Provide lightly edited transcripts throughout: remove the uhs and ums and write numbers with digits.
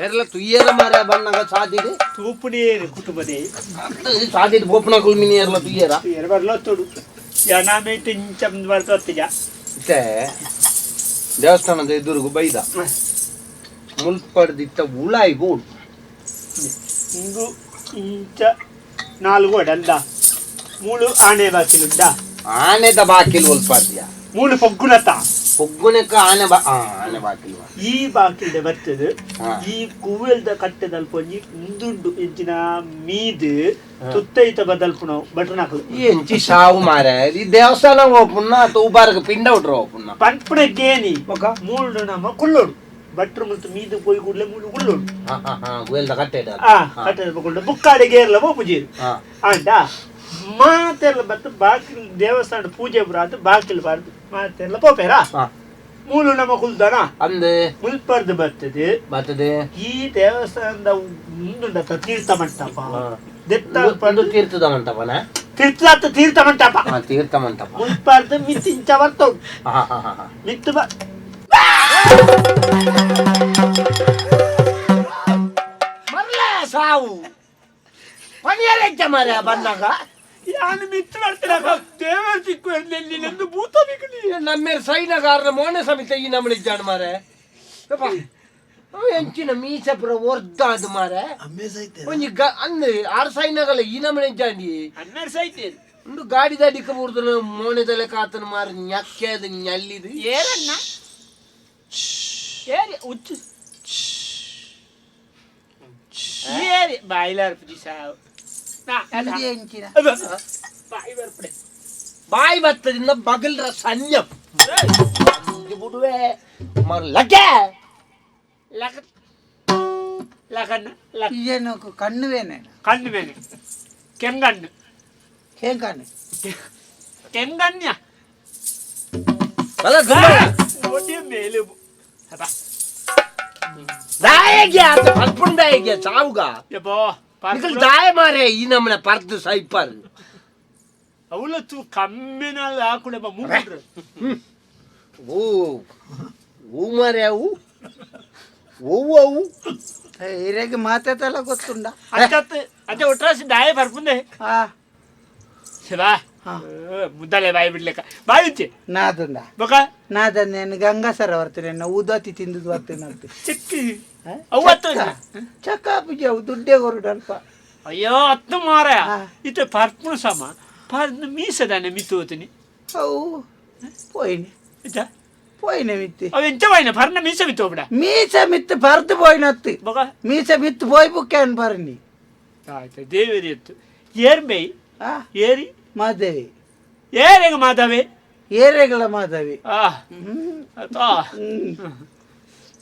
ಏರ್ಲ ತುಯ್ಯರ ಮಾರ ಬನ್ನಗ ಸಾದಿಡು ತೂಪುನೇ ಕುಟುಂಬದೇ. ಸಾದಿಡು ಬೋಪನಕುಲು ಮಿನಿ ಏರ್ಲ ತುಯ್ಯರ. ತುಯ್ಯರ ಬರ್ಲೊತ್ತುಡು ಯಾನಾಮೇಟ್ ಇಂಚ ಬರ್ತೊತ್ತಿಜ. ಇತ್ತೆ ದೇವಸ್ಥಾನದ ಎದುರುಗು ಬೈದ ಮುಲ್ಪಡ್ದಿತ್ತ ಉಳಾಯಿ ಬೋಡು. ಇಂದು ಇಂಚ ನಾಲ್ಕು ಗೋಡಲ್ದ ಮೂಳು ಆನೆ ಬಾಕಿಲುಂಡ. ಆನೆದ ಬಾಕಿಲು ಒಲ್ಪಾದ್ಯಾ? ಮೂಳು ಪೊಗ್ಗುನತ. ಪೊಗ್ಗುನಕ ಆನೆ ಬಾ ಆನೆ ಬಾಕಿಲು. ಈ ಬಾಕಿಲ್ಡೆ ಬರ್ತದೆ. ಈ ಕುವೆಲ್ದ ಕಟ್ಟೆದಲ್ಪ ಒಂಜಿ ಉಂದುಂಡು ಇಂಚಿನ ಮೀದ್ ತುತ್ತೈತ ಬದಲ್ಪುನವು ಭಟ್ರನಕುಲು. ಈ ಎಂಚಿ ಸಾವು ಮಾರೆ, ಈ ದೇವಸ್ಥಾನ ಓಪುನ್ನ ಅಥವಾ ಉಬಾರ್ಗ್ ಪಿಂಡ ಉಡ್ರ ಓಪುನ್ನ? ಪನ್ಪುನ ಗೇನಿ. ಬೊಕ? ಮೂಳು ನಮ್ಮ ಕುಲ್ಲೋಡು ಭಟ್ರು ಮುಲ್ತು ಮೀದ್ ಪೋಯಿ ಕೂಡ್ಲೆ ಮೂಳು ಕುಲ್ಲೋಡು. ಹಾ ಹಾ ಹಾ, ಗುವೆಲ್ದ ಕಟ್ಟೆಡ. ಕಟ್ಟೆದ ಕುಲ್ಲು ಬುಕ್ಕಾಡೆ ಗೇರ್ಲ ಪೋಪುಜಿ. ಆಂಡ ಮಾತೆರ್ಲ ಬತ್ತು ಬಾಕಿಲ್ ದೇವಸ್ಥಾನ ಪೂಜೆ ಬುರಾತು ಬಾಕಿಲ್ ಬಾರ್ದು ಮಾತೆರ್ಲ ಪೋಪೇರಾ. ಮೂಲು ನಮ್ಮ ಕುಲ್ದನ. ಅಂದ್. ಮುಲ್ಪರ್ದು ಬರ್ತದೆ. ಬರ್ತದೆ. ಈ ದೇವಸ್ಥಾನದ ಮುಂದುಂಡತ ತೀರ್ಥ ಮಂಟಪ. ದೆತ್ತ ತೀರ್ಥದ ಮಂಟಪನ? ತೀರ್ಥ ತೀರ್ಥ ಮಂಟಪ. ತೀರ್ಥ ಮಂಟಪ. ಮುಲ್ಪರ್ದು ಮಿತ್ತಿಂಚ ಬರ್ತವು. ಮಿತ್ತು ಬ ಮರ್ಲ ಸಾವು ಪನಿಯರೆಜ್ಜ ಮಾರ್ಯ ಬನ್ನಾಗ. ಯಾನು ಮಿತ್ತು ಬರ್ತೀರ ದೇವರು ಸಿಕ್ಕು ಎಂದು ಭೂತ ಬಿಕ್ಕಲಿ. ನಮ್ಮೇರ್ ಸೈನಗಾರನ ಮೋನೆ ಸಮಿತ ಈ ನಮ್ಮಳಿದ್ದಾಣ ಮಾರೆ. ಎಂಚಿನ ಮೀಸೆ ಪುರ ಒರ್ದಾದು ಮಾರೆ. ಒಂಜಿ ಅಂದ್ ಆರ್ ಸೈನಗಲ ಈ ನಮ್ಮನೆ ಇದ್ದಾಂಡಿ. ಹನ್ನೆರಡು ಸೈತೆ. ಒಂದು ಗಾಡಿ ದಾಡಿಕ ಬುಡ್ದು ಮೋನೆದಲೆ ಕಾತನ ಮಾರ ñಕ್ಕೇದು ñಲ್ಲಿದು. ಏರನ್ನ ಏರಿ ಉಚ್ಚು ಏರಿ ಬಾಯಿಲಾರ್ ಪುಜಿ ಸಾವು. ಬಾಯಿ ಬರ್ಪಡೆ. ಬಾಯಿ ಬತ್ತದಿಂದ ಬಗಲ್ರ ಸನ್ಯ ಬಿಡುವೆ ಮರ್ ಲಕ್ಕೆ. ಲಕ ಲಕನ್ನ ಲಕ. ಏನು ಕಣ್ಣುವೇನೆ? ಕಣ್ಣು ಮೇಲೆ ಕೆಂಗಣ್ಣು. ಕೆಂಗಣ್ಣು. ಕೆಂಗಣ್ಯ. ಬಲ. ಓಟಿಯ ಮೇಲೆ ಅಬ್ಬಾ. ದಾಯಗೆ ಆತ ಪಲ್ಪುಂಡ ದಾಯಗೆ ಸಾವುಗ. ಯಬ್ಬೋ. ನಿಕಲ್ ದಾಯ ಮಾರೆ ಈ ನಮ್ಮನೆ ಪರ್ದು ಸೈಪರ್. ಅವಳ ತೂ ಕಮ್ಮಿನಲ್ಲಿ ಹಾಕುಳೆ ಬಾ ಮೂಡ್ರು. ಓ ಓ ಮಾರೆ, ಅವು ಓವು ಅವು. ಇರೆಗೆ ಮಾತಾತಲ್ಲ ಗೊತ್ತುಂಡ. ಅಚ್ಚತ್ ಅಚ್ಚ ಒಟ್ರಾಸಿ ದಾಯ ಬರ್ಪುಂದೆ. ಶಿವ. ಮುದ್ದಲೆ ಬಾಯಿ ಬಿಡ್ಲಿಕ್ಕ ಬಾಯಿ ಉಚ್ಚೆ. ನಾದುಂಡ. ಬೊಕ. ನಾದನ್ನೇನು ಗಂಗಾಸರ ಬರ್ತೇನೆ ಉದಾತಿ ತಿಂದು ಬರ್ತೇನೆ ಅಂತ. ಚಿಕ್ಕಿ ಅವತ್ತು. ಚಕ್ಕ ಪೂಜೆ ಅವು ದುಡ್ಡೇ ಕೊರಡು ಅಲ್ಪ. ಅಯ್ಯೋ ಅತ್ತು ಮಾರ. ಇತ್ತೆ ಪರ್ಪುಣ ಸಮ ಪರ್ದು ಮೀಸದಾನೆ ಮಿತ್ತು ಹೋತೀನಿ. ಅವು ಪೋಯಿನಿ. ಇತ್ತ. ಪೋಯಿನೆ ಮಿತ್ತಿ. ಅವು ಎಂಚ ವಾಯಿನ ಪರ್ನ ಮೀಸ ಮಿತ್ತು ಹೋಗ್ಬಿಡ. ಮೀಸ ಮಿತ್ತು ಪರ್ದು ಪೋಯಿನತ್ತು. ಬೊಕ. ಮೀಸ ಮಿತ್ತು ಪೋಯ್ ಬುಕ್ಕೇನು ಬರ್ನಿ. ಆಯ್ತು ದೇವೇರಿ ಎತ್ತು ಏರ್ ಬೈ. ಏರಿ. ಮಾದೇವಿ. ಏರೆಗ ಮಾಧವೆ. ಏರೆಗಳ ಮಾಧವಿ. ಅತಾ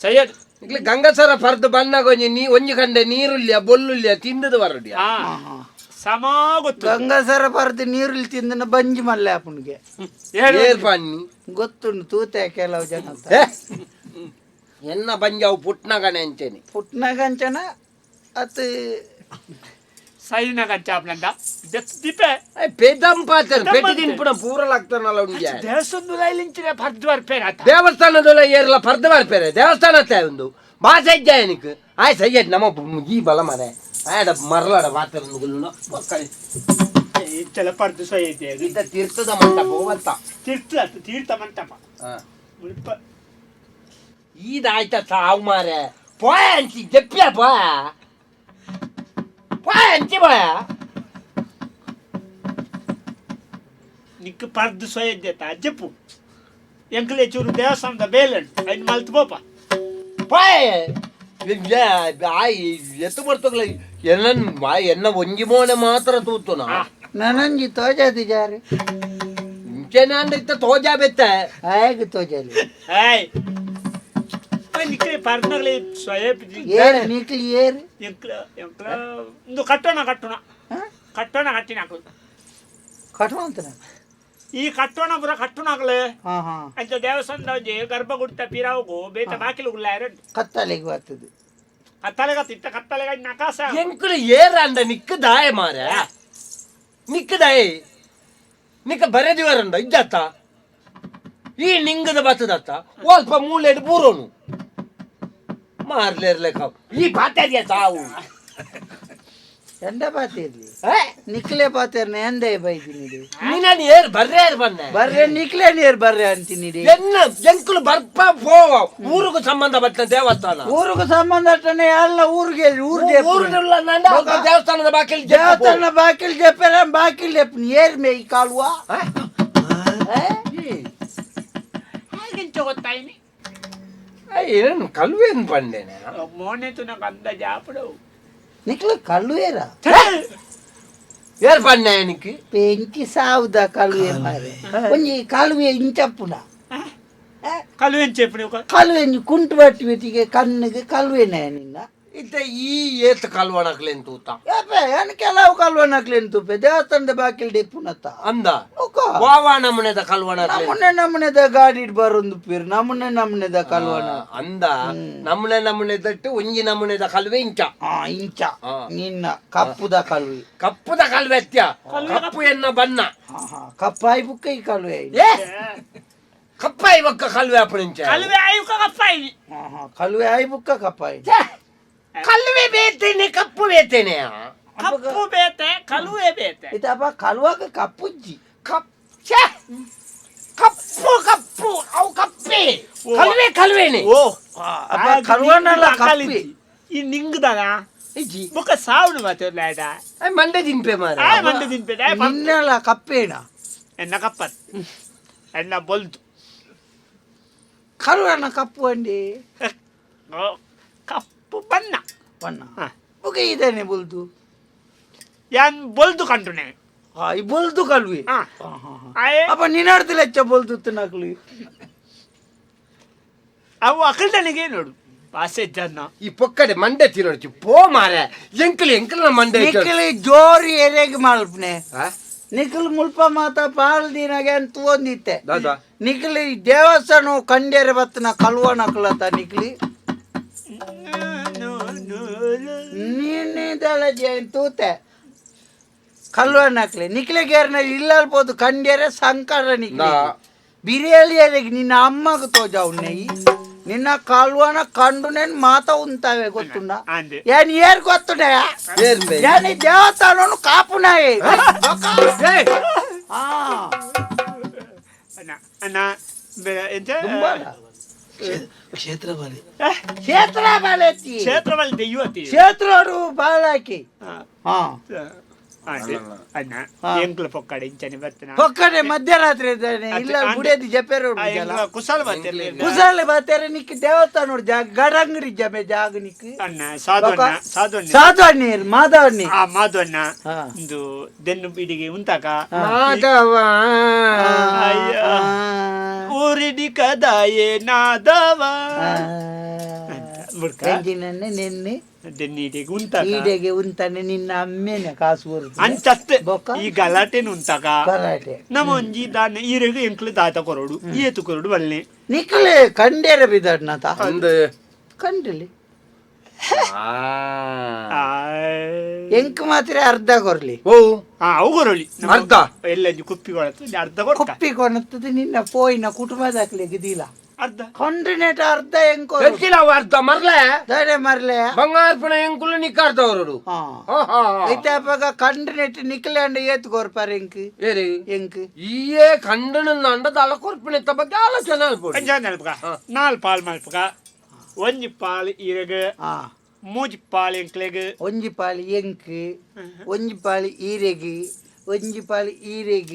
ಸಯ್ಯದ್. ಇಕ್ಲೆ ಗಂಗಸರ ಪರ್ದು ಬನ್ನಾಗ ಒಂಜಿ ನೀ ಒಂಜಿ ಕಂಡೆ ನೀರುಲ್ಯ ಬೊಲ್ಲುಲ್ಯ ತಿಂದದ ಬರಡಿಯ. ಸಮ ಗೊತ್ತು. ಗಂಗಾಸರ ಪರ್ದು ನೀರುಳ್ಳಿ ತಿಂದನ ಬಂಜಿ ಮಲ್ಲೆ ಅಪ್ಪನಿಗೆ. ಏರ್ ಪನ್ನಿ? ಗೊತ್ತುಂಡು ತೂತೆ ಕೆಲವು ಜನ. ಎನ್ನ ಬಂಜಾವು ಪುಟ್ನಗನೆ ಅಂಚೆನೆ. ಪುಟ್ನಗಂಚನ ಅತ್. ಸೈನ ಕಂಚಾಪ್ಲಂಡ ದೆತ್ ದಿಪೆ. ಪೆದಂ ಪಾತ್ರ ಪೆಟ್ಟಿ ತಿನ್ಪುಣ ಪೂರ ಲಾಗ್ತಾನಲ್ಲ ಉಂಜೆ. ದೇವಸ್ಥಾನದ ಲೈಲಿಂಚಿನ ಪರ್ದು ಬರ್ಪೇರ ಆತ. ದೇವಸ್ಥಾನದೊಳ ಏರ್ಲ ಪರ್ದು ಬರ್ಪೇರೆ ದೇವಸ್ಥಾನ ಒಂದು ಬಾಸ ಇಜ್ಜ ಆಯ್ ಸಯ್ಯದ್ ನಮ್ಮ ಈ ಬಲ ಮರೆ ಆಯಡ ಮರಲಾಡ ಪಾತ್ರ ಇಂಚಲ ಪರ್ದು ಸೊಯ್ಯತೆ. ಇದ್ದ ತೀರ್ಥದ ಮಂಟಪ ಹೋಗತ್ತ. ತೀರ್ಥ ತೀರ್ಥ ಮಂಟಪ ಮುಲ್ಪ. ಈದಾಯ್ತ ಸಾವು ಮಾರೆ ಪೋಯ ಅಂಚಿ ಜಪ್ಪ್ಯ ಪೋಯ ಪೋಯ ಅಂಚಿ ಪೋಯ. ನಿಕ್ ಪರ್ದು ಸೊಯ್ಯದ್ದೆ ಅಜ್ಜಪ್ಪು ಎಂಕಲೆ ಚೂರು ದೇವಸ್ಥಾನದ ಬೇಲಂಡು ಐನ್ ಮಲ್ತು ಪೋಪ. ಪೋಯ ಆಯ್ ಎತ್ತು ಬರ್ತೋಗ್ಲ ಎನ್ನ ಎನ್ನ ಒಂಜಿ ಮೋನೆ ಮಾತ್ರ ತೂತುನ. ನನಂಜಿ ತೋಜಾದಿ ಜಾರಿ. ಇಂಚೆನೆ ಅಂಡ ಇತ್ತ ತೋಜಾ ಬೆತ್ತ. ಆಯಗ್ ತೋಜಾಲಿ. ಏಯ್ ನಿಕ್ಕೆ ಪರ್ನಗಲೆ ಸ್ವಯಂ. ಏರು ನಿಕ್ಲಿ ಏರು. ಎಂಕ್ಲ ಎಂಕ್ಲ ಇಂದು ಕಟ್ಟೋಣ ಕಟ್ಟೋಣ ಕಟ್ಟೋಣ ಕಟ್ಟಿನಾಕಲು. ಕಟ್ಟುವಂತನ. ಈ ಕಟ್ಟೋಣ ಪುರ ಕಟ್ಟುನಾಗಲೇ. ಹಾ ಹಾ. ಅಂಚ ದೇವಸ್ಥಾನದ ಒಂಜಿ ಗರ್ಭಗುಡಿತ ಪಿರಾವುಗು ಬೇತ ಬಾಕಿಲು ಗುಲ್ಲಾಯರ. ಕತ್ತಲೆಗೆ ಬರ್ತದೆ. ಕತ್ತಲೆಗ ತಿಟ್ಟ ಕತ್ತಲೆಗ ನಕಾಸ. ಎಂಕುಲು ಏರ ಅಂಡ ನಿಕ್ಕು ದಾಯ ಮಾರ ನಿಕ್ಕು ದಾಯ. ನಿಕ್ಕ ಬರೆದಿವರಂದ ಇಜ್ಜತ್ತ ಈ ನಿಂಗದ ಬತ್ತದತ್ತ ಅಲ್ಪ ಮೂಲೆಡ್ ಬೂರೋನು ಮಾರ್ಲೇರ್ಲೆಕ್ಕ ಈ ಪಾತ್ಯ ಸಾವು. ಎಂಡ ಪಾತಿರ್ಲಿ? ಏ? ನಿಕ್ಲೆ ಪಾತೆರ್ನ ಎಂದೇ ಬೈದಿನಿ? ನೀನು ಏರ್ ಬರ್ರೆ ಏರ್ ಬಂದೆ? ಬರ್ರೆ, ನಿಕ್ಲೆ ನೀರ್ ಬರ್ರೆ ಅಂತೀನಿ. ಎನ್ನ ಎಂಕುಲು ಬರ್ಪ ಪೋವ, ಊರುಗು ಸಂಬಂಧ ಪಟ್ಟ ದೇವಸ್ಥಾನ. ಊರಿಗೆ ಸಂಬಂಧ ಅಟ್ಟನೆ ಎಲ್ಲ ಊರಿಗೆ ಊರ್. ಊರು ದೇವಸ್ಥಾನದ ಬಾಕಿಲ್. ದೇವಸ್ಥಾನ ಬಾಕಿಲ್ ಜಪ್ಪೆರ, ಬಾಕಿಲ್ ಜಪ್ಪನಿ ಏರ್ ಮೇ ಕಾಲುವ. ಹಾಗೆಂಚ ಗೊತ್ತಾಯ್ನಿ? ಏನು ಕಲ್ವೇನು ಬಂದೇನೆ? ಮೋನೆ ತುನಕ ಅಂದಾಜು ಆಪಡು. ನಿಕ್ಲ ಕಳ್ಳುವೇರ? ಏರ್ ಬಂದೆ എനിക്ക്? ಪೆಂಕಿ ಸಾವುದ ಕಳುವೆ ಮಾರೆ, ಒಂಜಿ ಕಾಲುವೆ ಇಂಚಪ್ಪುನ. ಕలుವೆನ್ చెప్పు. ಕಾಲುವೆ ಒಂಜಿ ಕುಂಟು ಬಟ್ಟಿ ಕಣ್ಣಿಗೆ ಕಳುವೆನೆ ನಿನ್ನ. ಇತ್ತ ಈ ಏತ್ ಕಲ್ವಣಕ್ಲೇನ್ ತೂತ? ಯಪ್ಪೆ, ಏನ್ ಕೆಲವು ಕಲ್ವನಕ್ಲೇನ್ ತುಪ್ಪೆ, ದೇವಸ್ಥಾನದ ಬಾಕಿಲ್ ಡೆಪ್ಪುನತ್ತ. ಅಂದ. ಒಕ್ಕ. ವಾವಾ ನಮೂನೆದ ಕಲ್ವಣಕ್ಲೇನ್? ನಮುನೆ ನಮುನೆದ ಗಾಡಿಡ್ ಬರೊಂದು ಪೀರ್, ನಮುನೆ ನಮುನೆದ ಕಲ್ವನ. ಅಂದ, ನಮೂನೆ ನಮೂನೆ ದಟ್ಟು ಒಂಜಿ ನಮೂನೆದ ಕಲ್ವೆ ಇಂಚ. ಆ ಇಂಚ. ನಿನ್ನ ಕಪ್ಪುದ ಕಲ್ವಿ. ಕಪ್ಪುದ ಕಲ್ವೆತ್ಯ, ಕಪ್ಪು ಎನ್ನ ಬಣ್ಣ. ಹಾ ಹಾ, ಕಪ್ಪಾಯಿ ಬುಕ್ಕ ಈ ಕಲ್ವೆ. ಏ, ಕಪ್ಪಾಯಿ ಬೊಕ್ಕ ಕಲ್ವೆ ಅಪ್ಪಣಿಂಚ. ಕಲುವೆ ಆಯುಕ ಕಪ್ಪಾಯಿನಿ. ಹಾ ಹಾ, ಕಲ್ವೆ ಆಯಿ ಬುಕ್ಕ ಕಪ್ಪಾಯಿ. ಕಲ್ವೆ ಬೇತೇನೆ, ಕಪ್ಪು ಬೇತೇನೆ. ಕಪ್ಪು ಬೇತೆ, ಕಲುವೆ ಬೇತೆ. ಇತಪ್ಪ ಕಲ್ವಾಗ ಕಪ್ಪುಜ್ಜಿ. ಕಪ್ ಛೆ! ಕಪ್ಪು ಕಪ್ಪು ಅವು ಕಪ್ಪೆ, ಕಲ್ವೆ ಕಲ್ವೇನೆ. ಓ. ಅಪ್ಪ ಕಲ್ವನಲ್ಲ ಕಪ್ಪಿ. ಈ ನಿಂಗದನ. ಇಜ್ಜಿ. ಬೊಕ್ಕ ಸಾವುನು ಮಾತಾಡ್ಲಾಡ. ಮಂಡೆ ತಿನ್ಪೆ ಮಾರ. ಆಯ್ ಮಂಡೆ ತಿನ್ಪೆ. ನಿನ್ನಲ ಕಪ್ಪೇನ? ಎನ್ನ ಕಪ್ಪತ್, ಎನ್ನ ಬೊಲ್ದು. ಕಲ್ವನ ಕಪ್ಪು ಅಂಡಿ. ಓ, ಕಪ್ಪು ಬಣ್ಣ. ಬಣ್ಣ. ಹಾ. ಬುಕ್ಕ ಇದೇನೆ ಬುಲ್ದು. ಯಾನ್ ಬೊಲ್ದು ಕಂಡುನೆ. ಹಾ, ಈ ಬೊಲ್ದು ಕಲ್ವಿ. ಹಾ. ಹಾ, ಹಾ, ಹಾ. ಆಯ್ ಅಪ್ಪ ನಿನ್ನಾಡ್ತಿಲ್ಲ ಹೆಚ್ಚ ಬೊಲ್ದು ನಕ್ಲಿ. ಅವು ಅಕಲ್ದನಿಗೆ ನೋಡು ಬಾಸೆ ಜನ. ಈ ಪೊಕ್ಕಡೆ ಮಂಡೆ ತಿನ್ನೋಡ್ಚಿ ಪೋ ಮಾರೆ, ಎಂಕಲ್ ಎಂಕಲ್ನ ಮಂಡೆ. ನಿಕ್ಲಿ ಜೋರಿ ಎರೆಗ್ ಮಲ್ಪನೆ. ಆ? ನಿಖಲ್ ಮುಲ್ಪ ಮಾತ ಪಾಲ್ ದಿನಗೆ ಅಂತ ಒಂದಿತ್ತೆ. ದಾದಾ. ನಿಖಲಿ ದೇವಸ್ಥಾನ ಕಂಡ್ಯರೆ ಬತ್ತನ ಕಲ್ವ ನಕ್ಲತ ನಿಖಲಿ. ನೀನಿದಳ ತೂತೆ ಕಲ್ವ ನಕ್ಲಿ ನಿಕ್ಲೆ ಗೇರ್ನ ಇಲ್ಲಲ್ಬೋದು ಕಂಡ್ಯರೆ ಸಂಕಟ ನಿಕ್ಲಿ. ನಾ. ಬಿರಿಯಾನಿ ನಿನ್ನ ಅಮ್ಮಗ ತೋಜಾವು ನೆಯ್, ನಿನ್ನ ಕಲ್ವನ ಕಂಡು ನೇನ್ ಮಾತ ಉಂತಾವೆ ಗೊತ್ತುಂಡ? ಅಂದೆ. ಏನ್ ಏರ್ ಗೊತ್ತುಂಡ? ಏನ್ ಬೇ? ಏನ್ ಈ ದೇವಸ್ಥಾನನು ಕಾಪುನಾಯಿ. ಏಯ್! ಆ. ಅಣ್ಣ ಅಣ್ಣ ಎಂತ? ದುಂಬಾಲ. ಕ್ಷೇತ್ರ ಬಾಲಿ. ಕ್ಷೇತ್ರ ಬಾಲತಿ. ಕ್ಷೇತ್ರ ಬಲಿ ದೆಯ್ಯುವತಿ. ಕ್ಷೇತ್ರಡು ಬಾಲಾಕಿ ಹಾ. ಅಣ್ಣ. ಹಾ. ಎಂಕ್ಲ ಪೊಕ್ಕಡೆ ಇಂಚನೆ ಬರ್ತನ. ಪೊಕ್ಕಡೆ ಮಧ್ಯರಾತ್ರಿ ಇದ್ದಾನೆ ಇಲ್ಲ ಗುಡಿಯದಿ ಜಪೇರು. ಕುಶಾಲ ಬರ್ತಿರ್ಲಿ. ಕುಸಾಲೆ ಬಾತೇರೆ ನಿಕ್ ದೇವಸ್ಥಾನ ನೋಡು, ಜಾಗ ಗಡಂಗಡಿ ಜಮೆ ಜಾಗ ನಿಕ್. ಅಣ್ಣ, ಸಾಧು ಅಣ್ಣ, ಸಾಧು ಅಣ್ಣ. ಸಾಧು ಅಣ್ಣಿ, ಮಾಧವ ಅಣ್ಣಿ. ಆ ಮಾಧು ಅಣ್ಣ. ಹಾ. ಒಂದು ದೆನ್ನು ಬಿಡಿಗೆ ಉಂತಾಕ. ಮಾಧವ. ಅಯ್ಯ. ಊರಿಡಿ ಕದಾಯೇ ನಾದವ ಬುಡ್ಕ. ಎಂಜಿನನ್ನೆ ನಿನ್ನೆ ದೆನ್ನಿಡಿಗೆ ಉಂತಾಕ. ಈಡೆಗೆ ಉಂತಾನೆ ನಿನ್ನ ಅಮ್ಮೇನೆ ಕಾಸು ಕೊರ್ದು. ಅಂಚತ್. ಬೊಕ್ಕ? ಈ ಗಲಾಟೆನು ಉಂತಾಕ. ಗಲಾಟೆ. ನಮ್ಮ ಒಂಜಿ ದಾನ ಈರೆಗ್ ಎಂಕ್ಲು ದಾತ ಕೊರಡು, ಏತು ಕೊರಡು ಬಲ್ಲೆ. ನಿಕ್ಲೆ ಕಂಡೇರ ಬಿದಡ್ನತ. ಅಂದ್. ಕಂಡಲಿ. ಆ. ಎಂಕ್ ಮಾತ್ರ ಅರ್ಧ ಕೊರ್ಲಿ. ಓ. ಹಾ, ಅವು ಕೊರೊಳಿ. ಅರ್ಧ? ಎಲ್ಲ ಒಂಜಿ ಕುಪ್ಪಿ ಕೊಡತ್ತು, ಒಂಜಿ ಅರ್ಧ ಕೊರ್ಕ. ಕುಪ್ಪಿ ಕೊನತ್ತದ ನಿನ್ನ ಪೋಯಿನ ಕುಟುಂಬದಾಕ್ಲೆಗ್ ದೀಲ. ಅರ್ಧ. ಕಂಡ್ರಿನೇಟ ಅರ್ಧ ಎಂಕೋ. ಎಂಚಿನ ಅವು ಅರ್ಧ ಮರ್ಲೆ? ದಾಡೆ ಮರ್ಲೆ? ಬಂಗಾರಪಣ ಎಂಕುಲು ನಿಕ್ಕಾರ್ದ ಅವರಡು. ಹಾ, ಐತೆ. ಅಪ್ಪಗ ಕಂಡ್ರಿನೆಟ್ ನಿಕ್ಲೆ ಅಂಡ ಏತ್ ಕೊರ್ಪಾರ ಎಂಕ್? ಏರಿ? ಎಂಕ್. ಈಯೇ ಕಂಡನ ಅಂಡ ಕೊರ್ಪಿಣೆತ್ತ ಬಗ್ಗೆ ಆಲೋಚನೆ ಅಲ್ಪೊಡು. ಅಂಚ ನಲ್ಪಕ ನಾಲ್ ಪಾಲ್ ಮಲ್ಪಕ, ಒಂಜಿ ಪಾಲ್ ಈರೆಗ್, ಮೂಜಿ ಪಾಲ್ ಎಂಕ್ಲೆಗ್. ಒಂಜಿ ಪಾಲಿ ಎಂಕ್, ಒಂಜಿ ಪಾಲಿ ಈರೆಗ್, ಒಂಜಿ ಪಾಲಿ ಈರೆಗ್,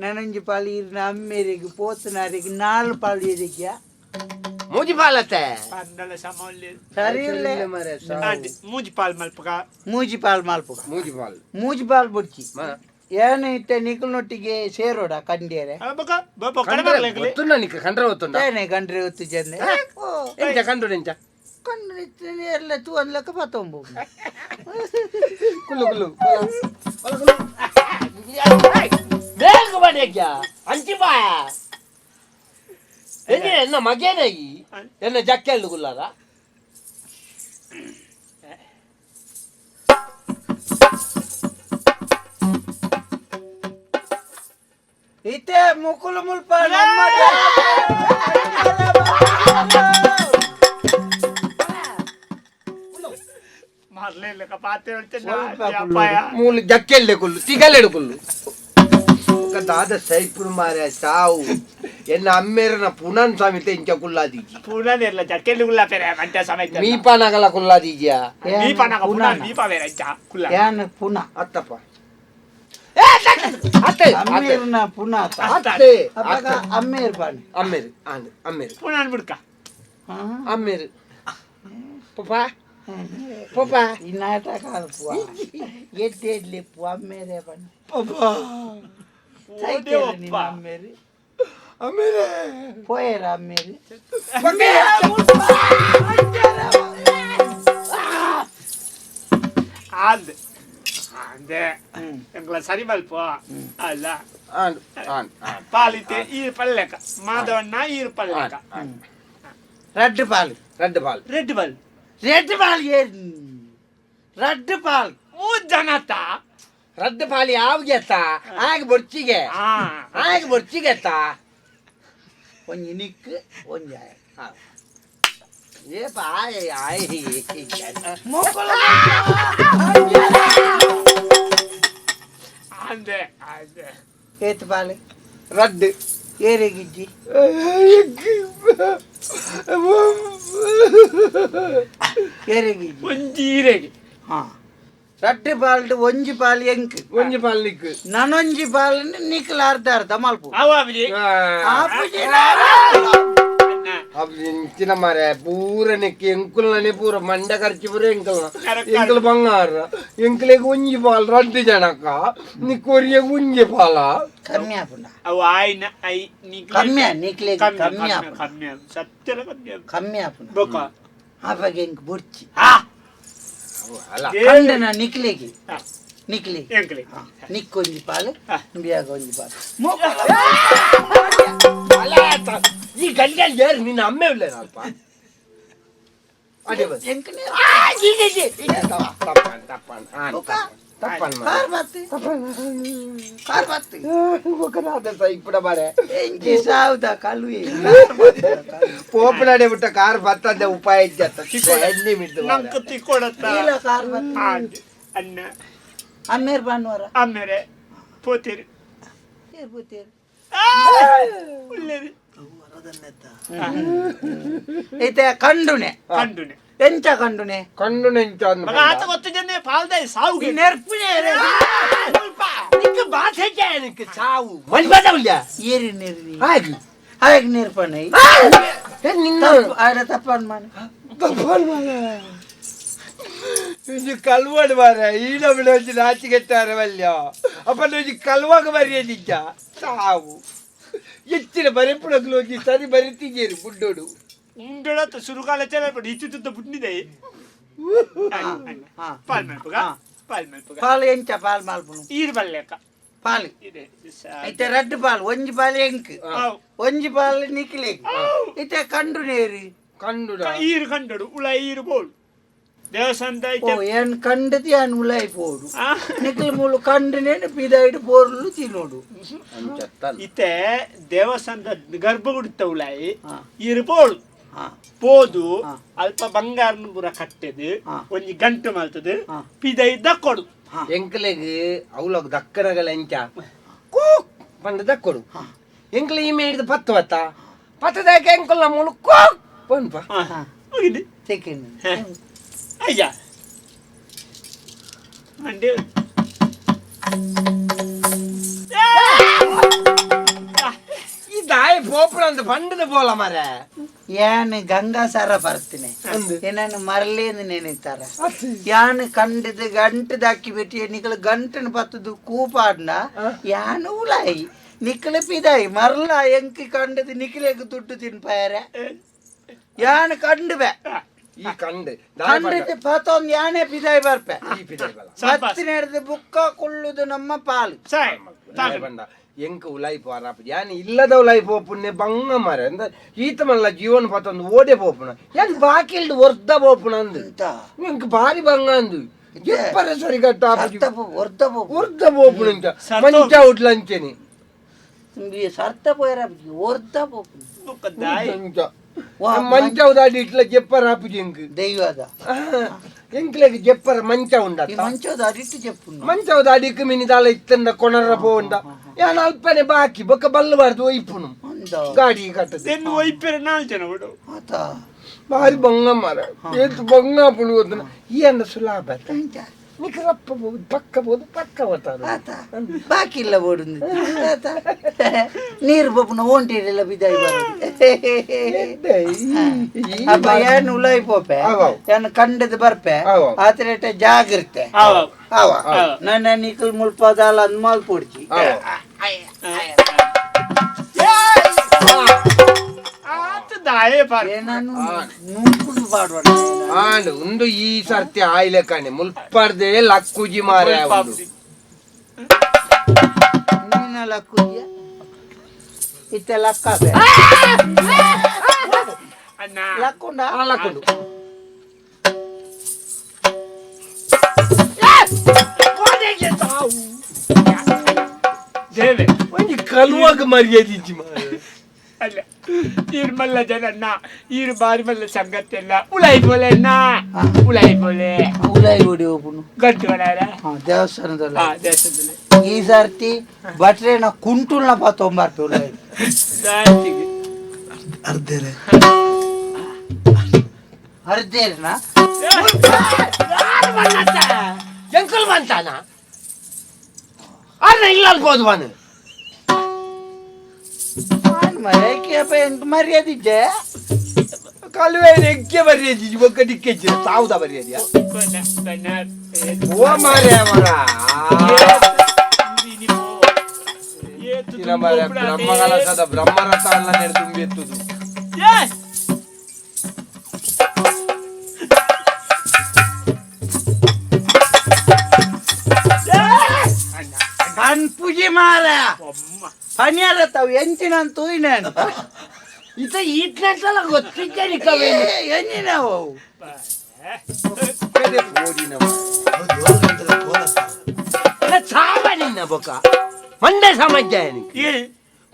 ನನೊಂಜಿ ಪಾಲಿ ಈರಿನ ಅಮ್ಮೇರೆಗ್, ಪೋತನಾರೆಗ್, ನಾಲ್ ಪಾಲು ಈರೆಗ್ಯಾ. ಮೂಜಿ ಪಾಲತ್ತೆ. ಪಂಡಲ ಸಮೌಲ್ಯ. ಸರಿ ಇಲ್ಲ. ಮೂಜಿ ಪಾಲ್ ಮಲ್ಪಕ. ಮೂಜಿ ಪಾಲ್ ಮಲ್ಪುಗ. ಮೂಜಿ ಪಾಲ್. ಮೂಜಿ ಪಾಲ್ ಬುಡ್ಚಿ, ಏನೈತೆ ನಿಕಲ್ನೊಟ್ಟಿಗೆ ಸೇರೋಡ ಕಂಡ್ಯರೆ. ಬೊಕ ಬೊಕ್ಕಡೆ ಬರ್ಲೆ ಎಂಕ್ಲೆ. ಗೊತ್ತುಂಡ ನಿಕ್ಕ ಕಂಡ್ರೆ ಗೊತ್ತುಂಡ? ಏನೇ ಕಂಡ್ರೆ ಗೊತ್ತು ಜನ. ಎಂಚ ಕಂಡು ಎಂಚ? ಕಂಡ್ರೆ ಎಲ್ಲ ತೂ ಅನ್ಲಕ್ಕ ಪತ್ತೊಂಬು. ಕುಲ್ಲು ಕುಲ್ಲು ಬೇಗ ಬಡಿಯಕ್ಯ ಅಂಚಿ ಬಾಯ ಎನ್ನ ಎನ್ನ ಮಗೇನ ಈ ಎನ್ನ ಜಕ್ಕೆಲ್ಲು ಕುಲ್ಲಾರ. ಇತ್ತೆ ಮುಕುಲು ಮುಲ್ಪ ನಮ್ಮ ಮೂಲು ಜಕ್ಕೆಲ್ಲೆ ಕುಲ್ಲು ತಿಗಲೆಡು ಕುಲ್ಲು ದಾದ ಸೈಪುಡು ಮಾರೆ ಸಾವು ಎನ್ನ ಅಮ್ಮೇರನ ಪುನನ್ ಸ್ವಾಮಿ ಇಂಚ ಕುಲ್ಲಾದೀಜಿ ಪುನನ್ ಇರ್ಲ ಜಕ್ಕೆಲ್ಲು ಕುಲ್ಲ ಪೇರೆ ಮಂಟ ಸಮಯ ಮೀಪಾನಗಲ ಕುಲ್ಲಾದೀಜಿಯಾ ಮೀಪಾನಗ ಪುನನ್ ಮೀಪಾ ಬೇರೆ ಇಂಚ ಕುಲ್ಲ ಯಾನ್ ಪುನ ಅತ್ತಪ್ಪ ಅತ್ತೆ ಅಮ್ಮೇರ್ನ ಪುನ ಅತ್ತೆ ಅಪ್ಪಗ ಅಮ್ಮೇರ್ ಬಾಣಿ ಅಮ್ಮೇರು ಆಂಡ್ ಅಮ್ಮೇರು ಪುನನ್ ಬಿಡ್ಕ ಅಮ್ಮೇರು ಪಪ್ಪ ಪಪ್ಪ ಈ ನಾಟಕ ಅಲ್ಪುವ ಎಡ್ಡೆ ಅಮ್ಮೇರೆ ಬಾಣಿ ಪಪ್ಪ ಓದೇ ಒಪ್ಪ ಅಮ್ಮೇರಿ ಅಮ್ಮೇರೆ ಪೋಯರ ಅಮ್ಮೇರಿ ಆಂದ್ ಆಂದೆ ಎಂಗ್ಲ ಸರಿ ಮಲ್ಪ ಅಲ್ಲ and and and ಪಾಲಿತೆ ಈರ್ ಪಲ್ಲೆಕ ಮಾಧವಣ್ಣ ಈರ್ ಪಲ್ಲೆಕ ರಡ್ಡು ಪಾಲು ರೆಡ್ ಬಾಲ್ ರೆಡ್ ಬಲ್ ರೆಡ್ ಪಾಲ್ ಏನ್ ರಡ್ಡು ಪಾಲ್ ಮೂರ್ ಜನತ ರಡ್ಡು ಪಾಲ್ ಯಾವ್ಗೆತ್ತ ಆಗ ಬೊರ್ಚಿಗೆ ಆ ಆಗ ಬೊರ್ಚಿಗೆತ್ತ ಒಂಜಿ ನಿಕ್ಕು ಒಂಜಿ ಆಯ ಏಪ ಆಯ್ ಆಯ್ ಮುಕುಲು ಆಂದೆ ಆಂದೆ ಏತ್ ಪಾಲು ರಡ್ಡು ಏರೆಗಿಜ್ಜಿ ಏರೆಗಿಜ್ಜಿ ಒಂಜಿ ಈರೆಗೆ ಹಾ ರಡ್ಡು ಪಾಲ್ಡು ಒಂಜಿ ಪಾಲ್ ಎಂಕ್ ಒಂಜಿ ಪಾಲ್ ನಿಕ್ಕು ನನೊಂಜಿ ಪಾಲ್ ನಿಕ್ಲ ಅರ್ಧ ಅರ್ಧ ಮಲ್ಪು ಅವ ಅಬ್ಜಿ ಆಪುಜಿ ಇಂಚಿನ ಮಾರೆ ಪೂರ ನೆಕ್ಕಿ ಎಂಕುಲ್ನೇ ಪೂರ ಮಂಡ ಖರ್ಚು ಪೂರ ಎಂಕಲ್ನ ಕರೆಕ್ಟ್. ಎಂಕಲ್ ಬಂಗಾರ ಎಂಕಲೆಗ್ ಒಂಜಿ ಪಾಲ್ ರಡ್ಡು ಜನಕ್ಕ ನಿಕ್ಕೊರಿಯಗ್ ಒಂಜಿ ಪಾಲ ಕಮ್ಮಿ ಆಪುಂಡ ಅವು ಆಯ್ನ I ನಿಕ್ಲೆ ಕಮ್ಮಿ ನಿಕ್ಲೆ ಕಮ್ಮಿ ಕಮ್ಮಿ ಕಮ್ಮಿ ಆಪುಂಡ ಕಮ್ಮಿ ಸತ್ಯಲ ಕಮ್ಮಿ ಕಮ್ಮಿ ಆಪುಂಡ ಬೊಕ ಆಪಗ ಎಂಕ್ ಬುರ್ಚಿ ಆ ಅಲ್ಲ ಕಂಡನ ನಿಕ್ಲೆಗೆ ನಿಕ್ಲೆಗೆ ಎಂಕ್ಲೆ ನಿಕ್ಕೊಂಜಿ ಪಾಲು ಹಾ. ಬಿಯಾಗ ಒಂಜಿ ಪಾಲು ಅಲ್ಲ ಈ ಗಂಡಲ್ ಏರ್ ನಿನ್ನ ಅಮ್ಮೆ ಇಲ್ಲ ಅಲ್ಪ ಅದೇ ಬಸ್ ಎಂಕನೆ ತಪ್ಪನ್ ತಪ್ಪನ್ ತಪ್ಪನ್ ಕಾರ್ ಬತ್ತು ಕಾರ್ ಬತ್ತು ఒకనాథ ఇప్పుడు మరే ಎಂಕಿ ಸಾವುದ ಕಲುವೆ పోపులాడే ಬಿಟ್ಟ ಕಾರ್ ಬತ್ತಂದೆ ಉಪಾಯ ಇಜ್ಜತ್ತ ಎಣ್ಣೆ ಮಿಡ್ದು ನಂಕ್ ತಿಕ್ಕೊಡತ್ತ ಇಲ್ಲ ಕಾರ್ ಬತ್ತು ಆಂದ್ ಅನ್ನ ಅಮ್ಮೇರ್ ಬಾನುವಾರ ಆಮೇಲೆ ಪೋತಿರಿ ಏರ್ ಪೋತೇರು ಉಲ್ಲೇರಿ ಐತೆ ಕಂಡುನೆ ಕಂಡುನೆ ಎಂಚ ಕಂಡುನೆ ಕಣ್ಣು ನೆಂಚ ಮಗ ಆತ ಗೊತ್ತು ಜನ ಪಾಲ್ದಾಯಿ ಸಾವುಗೆ ನೆರ್ಪುನೆ ನಿಕ್ಕ ಬಾಸೆ ನಿಕ್ಕ ಸಾವು ಮಲ್ಬದವಲ್ಯ ಏರಿ ನೆರ್ನಿ ಆಗಿ ಹಾಗೆ ನೆರ್ಪಣೆ ನಿನ್ನ ಆಡ ತಪ್ಪನ್ ಮಾನೆ ತಪ್ಪನ್ ಮಾರೆ ಇಂಜಿ ಕಲ್ವಡ್ ಮಾರೆ ಈ ನಮ್ಮನೆ ಒಂಜಿ ನಾಚಿಗೆಟ್ಟಾರೆ ವಲ್ಯ ಅಪ್ಪ ಒಂಜಿ ಕಲ್ವಾಗ ಬರೆಯದಿಜ್ಜ ಸಾವು ಎಚ್ಚಿನ ಬರೆಪುಡಗ್ಲು ಒಂಜಿ ಸರಿ ಬರಿತಿಜೇರು ಬುಡ್ಡೋಡು ಉಂಡೊಡತ್ತ ಸುರುಕಾಲ ಚೆಲ್ಲ ಇಚ್ಚುತ್ತ ಬುಡ್ನಿದೆ ಹಾ. ಪಾಲ್ ಮಲ್ಪುಗ ಪಾಲ್ ಮಲ್ಪುಗ ಪಾಲ್ ಎಂಚ ಪಾಲ್ ಮಲ್ಪುನು ಈರ್ ಬಲ್ಲೆಕ ಪಾಲ್ ಇದೆ ಐತೆ ರಡ್ಡು ಪಾಲ್ ಒಂಜಿ ಪಾಲ್ ಎಂಕ್ ಆವ್. ಒಂಜಿ ಪಾಲ್ ನಿಕ್ಲೆ ಇತ್ತೆ ಕಂಡು ನೇರಿ ಕಂಡುಡ ಈರು ಕಂಡಡು ಉಳ ಈರು ಬೋಳು ದೇವಸ್ಥಾನದ ಓ ಐತೆ ಏನ್ ಕಂಡದಿ ಏನ್ ಉಲಾಯಿ ಪೋಡು ಆ. ನಿಕ್ಲು ಮೂಲು ಕಂಡುನೇನು ಪಿದಾಯಿಡು ಪೋರ್ಲು ತಿನ್ನೋಡು ಅಂಚತ್ತನ್ ಇತ್ತೆ ದೇವಸ್ಥಾನದ ಗರ್ಭಗುಡಿತ ಉಲಾಯಿ ಹಾ. ಈರು ಬೋಳು ಹಾ ಪೋದು ಹಾ. ಅಲ್ಪ ಬಂಗಾರನ ಪೂರ ಕಟ್ಟೆದು ಹಾ. ಒಂಜಿ ಗಂಟು ಮಲ್ತದು ಹಾ. ಪಿದೈ ದಕ್ಕೊಡು ಎಂಕ್ಲೆಗ್ ಅವ್ಲಗ್ ದಕ್ಕನಗಲ ಎಂಚ ಕೂಕ್ ಪಂಡ ದಕ್ಕೊಡು ಎಂಕ್ಲೆ ಈ ಮೇಡಿದ ಪತ್ತು ಬತ್ತ ಪತ್ತದಾಕ ಎಂಕುಲ್ನ ಮೂಲು ಕೂಕ್ ಪನ್ಪ ಹಾ. ಹೋಗಿದೆ ಸೆಕೆಂಡ್ ಅಯ್ಯ ಮಂಡಿ ಈ ದಾಯಿ ಪೋಪುಣ ಅಂತ ಪಂಡದ ಪೋಲ ಮಾರೆ ಯಾನ್ ಗಂಗಾಸಾರ ಬರ್ತೀನಿ ಅಂದು. ಏನಾನು ಮರಲೇಂದು ನೆನೆತಾರ ಯಾನ್ ಕಂಡದ ಗಂಟದಾಕಿ ಬಿಟ್ಟು ನಿಕಲ ಗಂಟನ ಪತ್ತದು ಕೂಪಾಡ್ನ ಯಾನ್ ಉಲಾಯಿ ನಿಕ್ಕಲ ಪಿದಾಯಿ ಮರಲ ಎಂಕಿ ಕಂಡದ ನಿಖಲೆಗ್ ದುಡ್ಡು ತಿನ್ಪಾಯರೆ ಯಾನ್ ಕಂಡುವೆ ಈ ಕಂಡು ಕಂಡದ ಪತ್ತೊಂದು ಯಾನೇ ಪಿದಾಯಿ ಬರ್ಪೆ ಈ ಪಿದಾಯಿ ಬಲ ಪತ್ತಿನ ಬುಕ್ಕ ಕುಳ್ಳುದು ನಮ್ಮ ಪಾಲು ಸಾಯ್ ದಾಯ ಪಂಡ ಎಂಕ್ ಉಲಾಯಿ ಪೋರ ಯಾನ್ ಇಲ್ಲದ ಉಲಾಯಿ ಪೋಪುನೆ ಬಂಗ ಮಾರೆ ಅಂದ ಈತ ಮಲ್ಲ ಜೀವನ ಪತ್ತೊಂದು ಓಡೆ ಪೋಪುನ ಯಾನ್ ಬಾಕಿಲ್ದು ಒರ್ದ ಪೋಪುನ ಅಂದು ಎಂತ ಎಂಕ್ ಬಾರಿ ಬಂಗ ಅಂದು ಎಪ್ಪರ ಸರಿಗಟ್ಟ ಅರ್ಧ ಪೋ ಒರ್ಧ ಪೋ ಒರ್ದ ಪೋಪುನ ಇಂಚ ಸತ್ತೋ- ಮಂಚ ಉಡ್ಲಂಚೆನಿ ಸರ್ತ ಪೋಯರ ಒರ್ದ ಪೋಪು ಮಂಚವದಾಡಿ ಇಟ್ಲ ಜೆಪ್ಪರ ಆಪುಜಿ ಎಂಕ್ ದೈವದ ಎಂಕ್ಲೆಗ್ ಜೆಪ್ಪರ ಮಂಚ ಉಂಡ ಮಂಚವದ ಅಡಿಟ್ಟು ಜೆಪ್ಪು ಮಂಚವದ ಅಡಿಕ್ ಮಿನಿ ದಾಲ ಇತ್ತಂದ ಕೊಣರ ಪೋಂಡ ಯಾನ್ ಅಲ್ಪನೆ ಬಾಕಿ ಬೊಕ್ಕ ಬಲ್ಲುಬಾರ್ದು ಒಯ್ಪುನು ಗಾಡಿ ಕಟ್ಟದು then ಒಯ್ಪೆರ ನಾಲ್ ಜನ ಬಿಡು ಆತ ಬಾರಿ ಬೊಂಗ ಮಾರ ಏತ್ ಬೊಂಗ ಪುಣು ಗೊತ್ತನ ಈ ಅಂದ ಸುಲಾಭ ನಿಖರಪ್ಪ ಬೋದು ಪಕ್ಕ ಬೋದು ಪಕ್ಕ ಹೋತಾರ ಆತ ಬಾಕಿ ಇಲ್ಲ ಬೋಡು ಆತ ನೀರು ಪೊಪ್ಪುನ ಓಂಟಿರೆಲ್ಲ ಬಿದಾಯಿ ಬರೋದು ಅಪ್ಪ ಏನು ಉಲಾಯಿ ಪೋಪೆ ಏನು ಕಂಡದ ಬರ್ಪೆ ಆತರೇಟ ಜಾಗ್ರತೆ ಅವ ನನ್ನ ನಿಕಲ್ ಮುಲ್ಪದಾಲ ಅಂದ್ಮಾಲ್ ಪೊಡ್ಚಿ ಆಂಡ್ ಒಂದು ಈ ಸರ್ತಿ ಆಯ್ಲೆ ಕಾಣೆ ಮುಲ್ಪರ್ದೆ ಲಕ್ಕುಜಿ ಮಾರೆ ನೀನ ಲಕ್ಕುಜಿಯ ಇತ್ತೆ ಲಕ್ಕ ಲಕ್ಕುಂಡ ಲಕ್ಕುಂಡು ಒಂಜಿ ಕಲುವಾಗ ಮರ್ಯಾದಿಜ್ಜಿ ಮಾರೆ ಅಲ್ಲ ಈರ್ ಮಲ್ಲ ಜನನ್ನ ಈರ್ ಬಾರಿ ಮಲ್ಲ ಸಂಗತ್ತೆಲ್ಲ ಉಲಾಯಿ ಬೋಲೆ ಅಣ್ಣ ಉಲಾಯಿ ಬೋಲೆ ಉಲಾಯಿ ಓಡಿ ಹೋಗುನು ಗಂಟು ಗಣಾರ ದೇವಸ್ಥಾನದಲ್ಲಿ ದೇವಸ್ಥಾನದಲ್ಲಿ ಈ ಸರ್ತಿ ಬಟ್ರೇನ ಕುಂಟುಲ್ನ ಪಾತೊಂಬಾರ್ಪೆ ಉಲಾಯಿ ಅರ್ಧೇರೆ ಅರ್ಧೇರ್ನ ಎಂಕಲ್ ಬಂತಾನ ಅರ್ಧ ಇಲ್ಲ ಅಲ್ಬೋದು ಬಾನು ಮರ್ಯಾದಿದ್ದೆ ಕಲುವೆ ಎಕ್ಕೆ ಮರ್ಯಾದಿ ಬೊಕ್ಕ ದಿಕ್ಕೆಚ್ಚಿ ತಾವುದ ಮರ್ಯಾದಿಯ ಓ ಮಾರ್ಯ ಮರ ಬ್ರಹ್ಮಕಲಶದ ಬ್ರಹ್ಮರಥ ಅಲ್ಲ ನೆರೆ ತುಂಬಿ ಎತ್ತುದು ಪೂಜೆ ಮಾರ ಪನಿಯಾರ ತಾವು ಎಂಚಿನ ತೂಯಿನ ಇತ ಈಟ್ಲೆಂತಲ ಗೊತ್ತಿದ್ದೇನೆ ಕವೆ ಎಂಜಿನ ಅವು ಸಾವನಿನ್ನ ಬೊಕ್ಕ ಮಂಡೆ ಸಮಸ್ಯೆ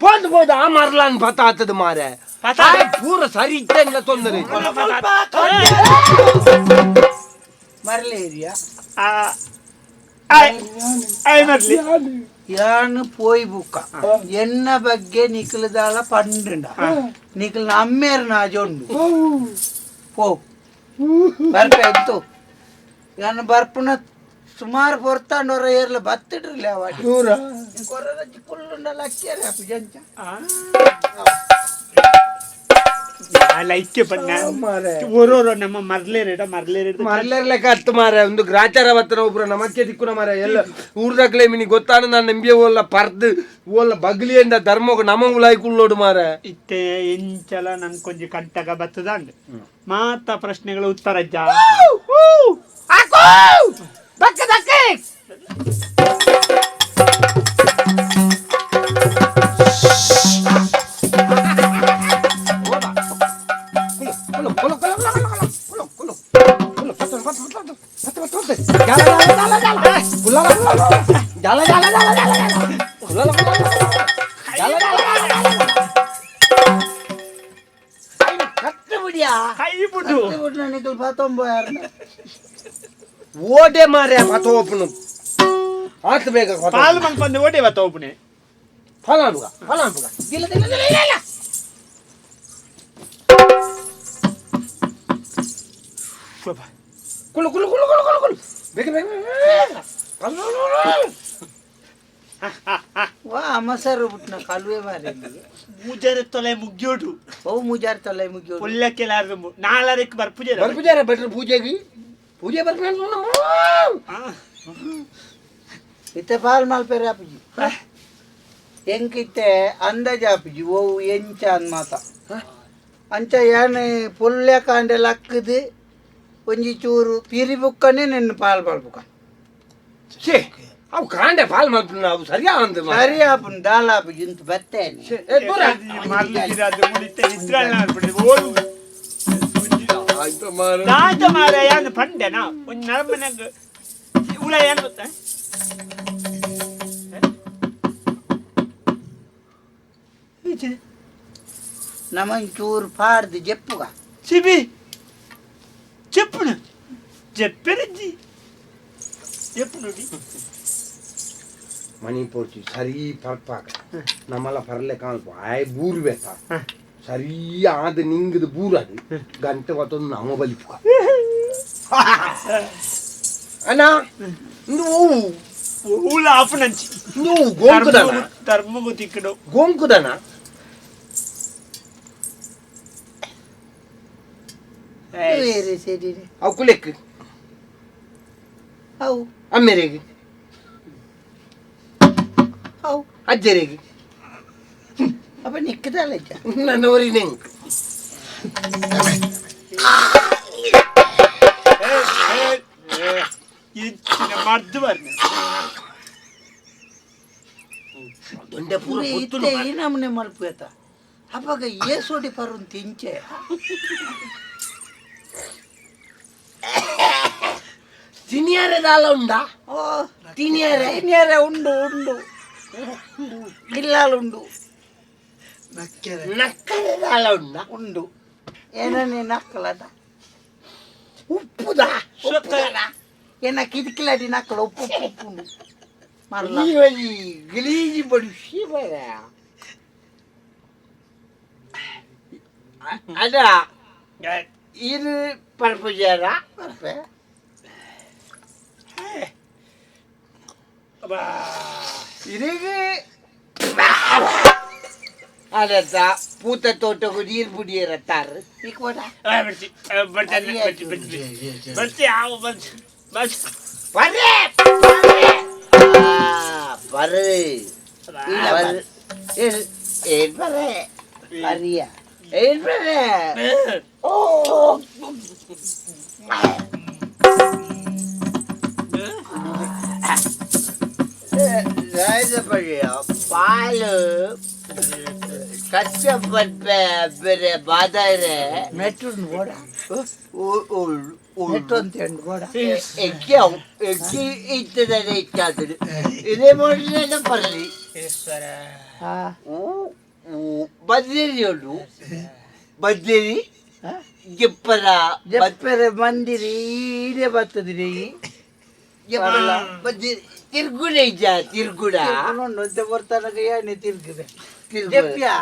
ಪೋದು ಪೋದು ಆ ಮರ್ಲಾನ್ ಪತ ಆತದ ಮಾರೆ ಪೂರ ಸರಿ ಇದ್ದ ತೊಂದರೆ ಮರಲಿ ಏರಿಯಾ ಮರ್ಲಿ ಯಾನು ಪೋಯ್ ಬುಕ್ಕ ಎನ್ನ ಬಗ್ಗೆ ನಿಖಲದಾಳ ಪಂಡುಂಡ ನಿಖಲ್ನ ಅಮ್ಮೇರ್ ನಾಜೊಂಡು ಪೋ ಬರ್ಪೆ ಎಂತು ಯಾನು ಬರ್ಪುನ ಸುಮಾರು ಪೊರ್ತಾಂಡೋರ ಏರ್ಲ ಬತ್ತಿಡ್ರಲ್ಲ ಅವಾಡಿ ಕೊರ್ರ ಕುಲ್ಲುಂಡಲ್ಲ ಅಕ್ಕಿಯರ ಅಪ್ಪು ಜಂಚ ಲೈಕ್ ಬಣ್ಣ ಓರೋರೋ ನಮ್ಮ ಮರ್ಲೇರೇಡ ಮರ್ಲೇರೇಡ ಮರ್ಲೇರ್ಲೆಕ್ಕ ಹತ್ತು ಮಾರೆ ಒಂದು ಗ್ರಾಚಾರ ಬತ್ತನ ಒಬ್ರು ನಮಕ್ಕೆ ದಿಕ್ಕುನ ಮಾರೆ ಎಲ್ಲ ಊರ್ದಾಕ್ಲೆ ಮಿನಿ ಗೊತ್ತಾನ ನಾನು ನಂಬಿಯ ಓಲ್ಲ ಪರ್ದು ಓಲ್ಲ ಬಗ್ಲಿಯಿಂದ ಧರ್ಮಗ ನಮ ಉಲಾಯಿ ಕುಳ್ಳೋಡು ಮಾರೆ ಇತ್ತೆ ಎಂಚಲ ನನ್ ಕೊಂಜಿ ಕಂಟಕ ಬತ್ತದಾಂಡ್ ಮಾತ ಪ್ರಶ್ನೆಗಳ ಉತ್ತರ ಜಾ ಓಡೆ ಮಾರೆ ಪತೋಪನು ಆತ ಬೇಗ ಪಾಲು ಮಂಪಂದು ಓಡೆ ಬತ್ತೋಪುನೆ ಫಲಾನುಗ ಫಲಾನುಗ ಇಲ್ಲ ಇಲ್ಲ ಇಲ್ಲ ಇಲ್ಲ ಕುಲು ಕುಲು ಕುಲು ಕುಲು ಕುಲು ಕುಲು ಬೇಗ ಬೇಗ ವಾ ಅಮಸರು ಬಿಟ್ನ ಕಲುವೆ ಮಾರೆ ಮುಜಾರೆ ತೊಲೆ ಮುಗ್ಯೋಡು ಓ ಮುಜಾರೆ ತೊಲೆ ಮುಗ್ಯೋಡು ಪುಲ್ಲಕ್ಕೆ ಲಾರ್ದು ನಾಲರಕ್ಕೆ ಬರ್ಪುಜೆ ಬರ್ಪುಜಾರೆ ಭಟ್ರು ಪೂಜೆಗೆ ಪೂಜೆ ಬರ್ಪುಜೆ ಇತ್ತೆ ಪಾಲ್ ಮಲ್ಪೆರೆ ಆಪುಜಿ ಎಂಕಿತ್ತೆ ಅಂದಾಜು ಆಪುಜಿ ಓ ಎಂಚ ಅನ್ಮಾತ ಅಂಚ ಯಾನೆ ಪುಲ್ಯ ಕಾಂಡೆ ಲಕ್ಕದು ಒಂಜಿ ಚೂರು ಪಿರಿ ಬುಕ್ಕನೆ ನಿನ್ನ ಪಾಲ್ ಮಲ್ಪುಕ ಛೇ ಅವು ಕಾಂಡೆ ಪಾಲ್ ಮಲ್ಪುನ ಅವು ಸರಿಯಾ ಅಂದ್ ಸರಿ ಆಪುನ್ ದಾಲ ಆಪುಜಿ ಇಂತ ಬತ್ತೇನೆ ದಾದ ಮಾರ ಯಾನ್ ಪಂಡೆನಾ ಒಂಜಿ ನರಮನೆಗ್ ಉಳ ಏನ್ ಗೊತ್ತಾ ಎಂಚಿದೆ ನಮಂಚೂರು ಪಾಡ್ದು ಜೆಪ್ಪುಗ ಸಿಬಿ చెప్పును చెప్పినజ్జి చెప్పు ನೋಡಿ ಮಣಿ ಪೋರ್ಚಿ ಸರಿ ಪರ್ಪಾಕ ನಮ್ಮಲ್ಲ ಪರ್ಲೆ ಕಾಲ್ಪ ಆಯ್ ಬೂರು ಬೇತ ಸರಿ ಆದ ನಿಂಗದ ಬೂರು ಅದು ಗಂಟೆ ಗೊತ್ತೊಂದು ನಮ್ಮ ಬಲಿಪುಕ ಅಣ್ಣ ಇಂದು ಓವು ಊಲ ಆಫ್ ನಂಚಿ ಇಂದು ಗೋಂಕುದನ ಧರ್ಮಗು ತಿಕ್ಕಡು ಗೋಂಕುದನ ಬೇರೆ ಸರಿ ಅವು ಕುಲೆಕ್ ಅವು ಅಮ್ಮೆರೆಗೆ ಅವು ಅಜ್ಜರಿಗೆ ಅಪ್ಪ ನಿಕ್ಕದಲ್ಲ ನನ್ನ ಊರಿನ ಇಚ್ಚಿನ ಮದ್ದು ಬರ್ನೆ ದೊಂಡೆ ಪೂರ ಇತ್ತೆ ಈ ನಮೂನೆ ಮಲ್ಪುತ್ತ ಅಪ್ಪಗ ಏಸೋಡಿ ಪರುನ್ ತಿಂಚೆ ತಿನಿಯರೆ ದಾಲ ಉಂಡಾ ಓ ತಿನಿಯರೆ ತಿನಿಯರೆ ಉಂಡು ಉಂಡು ಗಿಲ್ಲಾಲುಂಡು ನಕ್ಕೆರೆ ನಕ್ಕರೆ ದಾಲ ಉಂಡಾ ಉಂಡು ಏನನೇ ನಕ್ಕಲದ ಉಪ್ಪುದಾ ಸೊಕ್ಕ ಏನ ಕಿದಕಿಲಾಡಿ ನಕ್ಕಲ ಉಪ್ಪು ಉಪ್ಪು ಉಪ್ಪು ಉಂಡು ಮರಲ ಈ ಗಲೀಜಿ ಬಡಿಸಿ ಬರ ಅದ ಇದು ಪರ್ಪುಜಾರ ಬರ್ಪೆ ಇದೀಗ ಅದತ್ತ ಪೂತ ತೋಟಕ್ಕೂ ನೀರು ಬುಡಿಯರ ತಾರು ಈಗ ಹೋದ ಬರ್ತಿ ಬರ್ತಿ ಬರ್ತಿ ಬರ್ತಿ ಬರ್ತಿ ಆವು ಬರ್ತಿ ಬಸ್ ಬರ್ರೆ ಬರ್ರೆ ಬರ್ರೆ ಏನ್ ಬರ್ರೆ ಅರಿಯ ಏನ್ ಬರ್ರೆ ಓ ಪಾಲು ಕಷ್ಟಪಟ್ಟ ಬೇರೆ ಬಾದಾರೆ ಮೆಟ್ಟು ಬೋಡ ಮೆಟ್ಟು ಅಂತ ಹೇಳಿ ಬೋಡ ಎಕ್ಕಿ ಎಕ್ಕಿ ಇತ್ತದ ಇಚ್ಚಾತದೆ ಇದೇ ಮಾಡಿದ್ರೆ ಬರಲಿ ಹಾ ಬದ್ಲೇರಿ ಉಂಟು ಬದ್ಲೇರಿ ಗಿಪ್ಪರ ಜಪ್ಪರೆ ಮಂದಿರಿ ಈಡೆ ಬರ್ತದ್ರಿ ಬದ್ಲೇರಿ ತಿರ್ಗುಡ ಇಜ್ಜ ತಿರ್ಗುಡ ತಿರ್ಗುಣ ಬರ್ತಾನಗ ಏನೇ ತಿರ್ಗಿದೆ ತಿರ್ಗುಡ ಜಪ್ಪ್ಯಾ